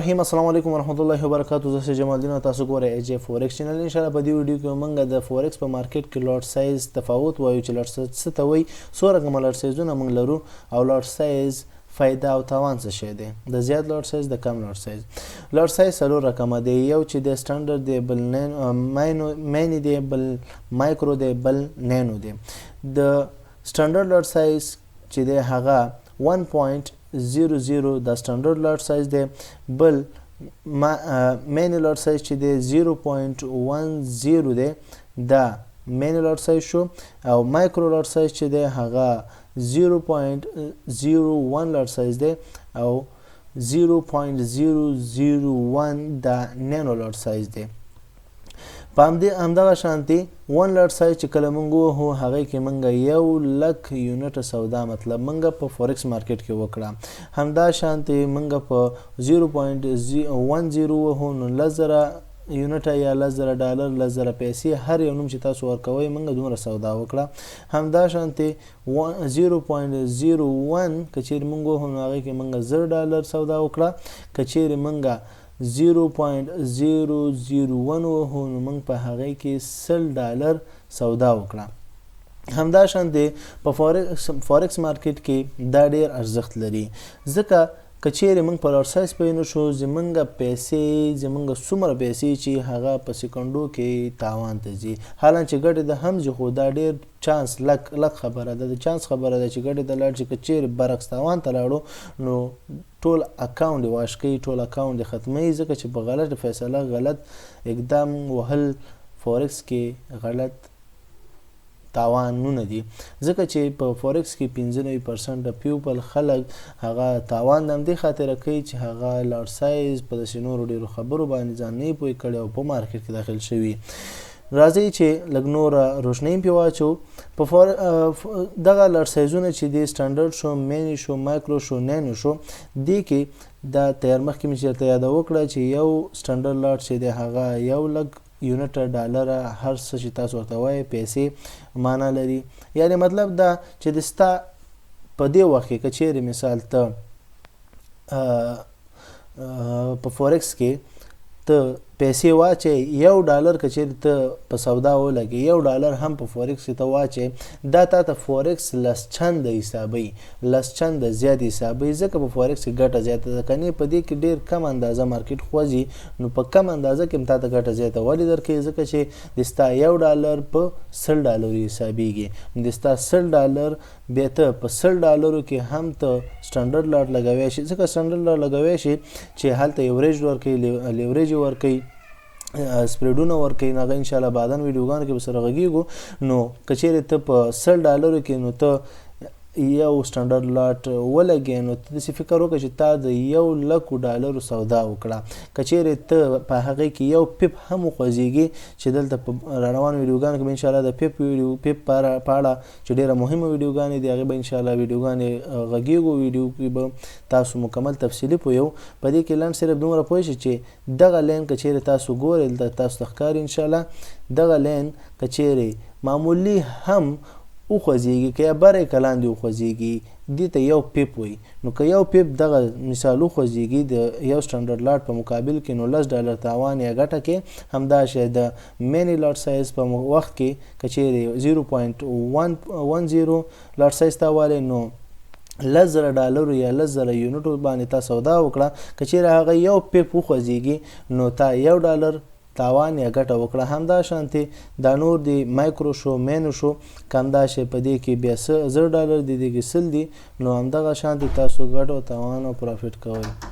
الرحیم. السلام علیکم ورحمت الله وبرکاته. زه جمال الدین او تاسو ګورئ ای جی فورکس چینل. ان شاء الله په دې ویډیو کې موږ د فورکس په مارکیټ کې lot size تفاوت وایو چې lot size څه ته وایي، څو رقمه lot سایزونه موږ لرو او lot size فایده او تاوان څه شی دی، د زیات lot size، د کم lot size. Lot size څلور رقمه دی. یو چې د سټانډرډ دی، بل مینی دی، بل مایکرو دی، بل نینو دی. د سټانډرډ lot size چې دی هغه 1.00 د سټانډرډ lot size دی. بل mini lot size چې دی 0.10 دی، دا mini lot size شو. او micro lot size چې دی هغه 0.01 lot size دی او 0.001 دا nano lot size دی. په همدې همدغه شانتي 1 lot size چې کله مونږ ووهو، هغې کې مونږ 1 لک یونټ سودا، مطلب مونږ په فورکس مارکیټ کې وکړه. همدا شانتي مونږ په 0.10 ووهو نو 10,000 یونټ یا 10,000 ډالر، 10,000 پیسې، هر یو نوم چې تاسو ورکوئ، مونږ دومره سودا وکړه. همدا شانتي 0.01 که چیرې مونږ ووهو نو هغې کې مونږ 1000 ډالر سودا وکړه. که چیرې مونږ 0.001 وهو نو موږ په هغې کې 100 ډالر سودا وکړه. همدا شان دی په فورکس مارکیټ کې دا ډیر ارزښت لري، ځکه که چیرې موږ په lot size پوه نه شو، زمونږ پیسې، زمونږ څومره پیسې چې هغه په سیکنډو کې تاوان ته ځي، حالان چې ګټې ته هم ځي، خو دا ډیر چانس لږ لږ خبره ده، د چانس خبره ده چې ګټې ته لاړ شي. که چیرې برعکس تاوان ته لاړو نو ټول اکاونټ یې wash کوي، ټول اکاونټ یې ختموي، ځکه چې په غلط فیصله، غلط اقدام وهل فورکس کې غلط تاوانونه دي، ځکه چې په فورکس کې 95% people، خلک هغه تاوان د همدې خاطره کوي چې هغه lot size په داسې نورو ډیرو خبرو باندې ځان نه پوه کړي او په مارکیټ کې داخل شوي. راځئ چې لږ نوره روشنۍ پې واچو. په دغه lot سایزونه چې دی، سټانډرډ شو، مینی شو، مایکرو شو، نینو شو، دې کې دا تیار مخکې مې چېرته یاده وکړه چې یو سټانډرډ lot چې دی هغه 1 لک یونټ، ډالر، هر څه چې تاسو ورته وایې، پیسې معنا لري. یعنی مطلب دا چې د ستا په دې وخت کې که چیرې مثال ته په فورکس کې ته پیسې واچې، 1 ډالر که چیرې ته په سودا ولګې، 1 ډالر هم په فورکس کې ته واچې، دا تا ته فورکس لس چنده حسابوي، لس چنده زیات حسابوي، ځکه په فورکس کې ګټه زیاته ده. کنې په دې کې ډیر کم اندازه مارکیټ خوځي، نو په کم اندازه کې هم تا ته ګټه زیاته ولې درکوي؟ ځکه چې د ستا 1 ډالر په 100 ډالرو حسابیږي. نو د ستا 100 ډالر بیا ته په 100 ډالرو کې هم ته سټنډرډ lot لګوی شي، ځکه سټنډرډ lot لګوی شي چې هلته ایوریج ورکوي، لیوریج ورکوي، سپریډونه ورکوي. نو هغه انشاءالله بعدا ویډیوګانو کې به سره غږیږو. نو که چیرې ته په 100 ډالرو کې نو ته یو سټنډرډ lot ولګې، نو ته داسې فکر وکړه چې تا د 1 لکو ډالرو سودا وکړه. که چیرې ته په هغې کې یو pip هم وخوځېږي، چې دلته په روانو ویډیوګانو کې به انشاءالله د pip ویډیو، pip په اړه چې ډېره مهمه ویډیوګانې دي، هغې به انشاءالله ویډیوګانې غږیږو، ویډیو کې به تاسو مکمل تفصیلي پوهیو. په دې کې لنډ صرف دومره پوه شئ چې دغه line که چیرې تاسو ګورئ، دلته تاسو ته ښکاري انشاءالله، دغه line که چیرې معمولي هم وخوځېږي، که یا بره که لاندې وخوځېږي، دې ته یو pip وایي. نو که یو pip دغه مثال وخوځېږي د یو سټنډرډ lot په مقابل کې، نو 10 ډالر تاوان یا ګټه کې. همدا شی د mini lot size په وخت کې که چیرې 0.10 lot size ته والې، نو 10,000 ډالرو یا 10,000 یونټو باندې تا سودا وکړه، که چیرې هغه یو pip وخوځېږي نو تا 1 ډالر تاوان یا ګټه وکړه. همدا شانتې دا نور دی، مایکرو شو، مینو شو، که همدا شی په دې کې بیا 1000 ډالر دی، دې کې 100 دي، نو همدغه شانتې تاسو ګټه او تاوان او profit کوئ.